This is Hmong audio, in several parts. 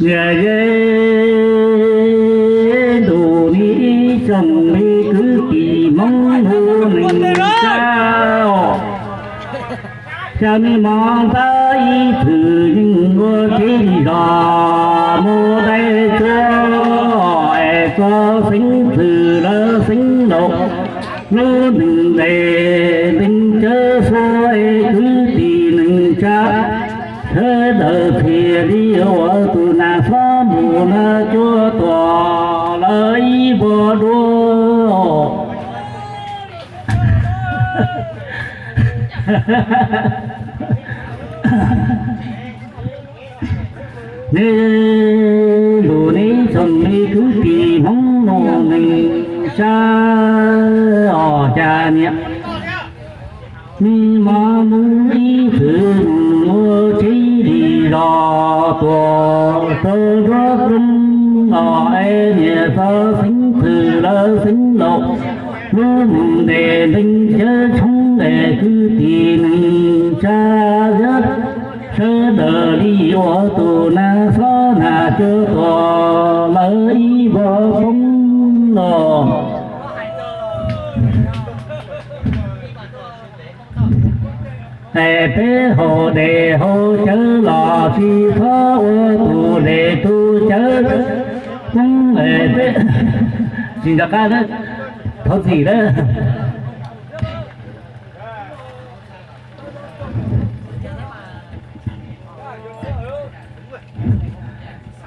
Niam yej ntuj, nej tsoom me kwv tij Hmoob hu neeg tsa os. Cas nej mov npab ib txwm yeej ua tsev li zos mus dai tsuag es txog xeev Txwm lawv xeev laus, lub neej ntes ntees cawv suab es kwv tij neej tsa sawv daws thiaj li ua tus nas xob mus na cuab tuag lawv ib vuag duab. Nej lus nej tsoom me kwv tij Hmoob hu neeg tsa os, cas niam nej mov mus ib txwm mus ua tsev li zos tuag rau nruab roob os, es niam txog xeev Txwm lawv xeev laus, lub neej ntes ntees cawv tshoob es kwv tij neej tsa sawv daws li ua tus nas xob nas cuab tuag lawv ib vuag poob los. Es peb haus dej haus cawv los tsis txhob ua tus dej tus cawv poob es peb tsis nco qab lawm, thov txim lawm.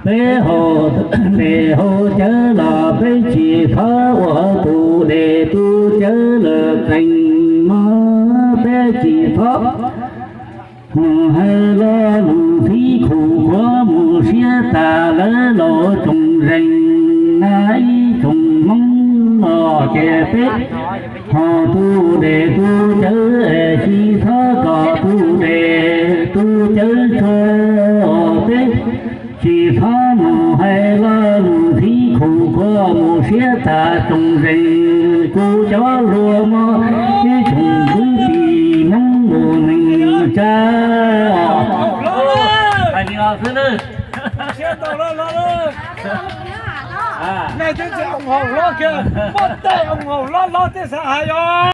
Peb haus dej haus cawv los peb tsis txhob ua tus dej tus cawv lawm, tseem mog peb tsis txhob mus hais lo lus txiv khuv khuav mus siab tas lawv los tsoom zeej na ib tsoom Hmoob los ces peb ho tus dej tus cawv es tsis txhob kom tus dej tus cawv tsuag peb. Tsis txhob mus hais lo lus txiv khuv khuav mus siab tas tsoom zeej kuv cov hluas mog, ib tsoom kwv tij Hmoob hu neeg tsa. Hais li no xwb nawb. Siab ntau loj loj. Nais thiab txiv oo haum hlob kiag, muab tej oo haum hlob hlob tej xav hais os.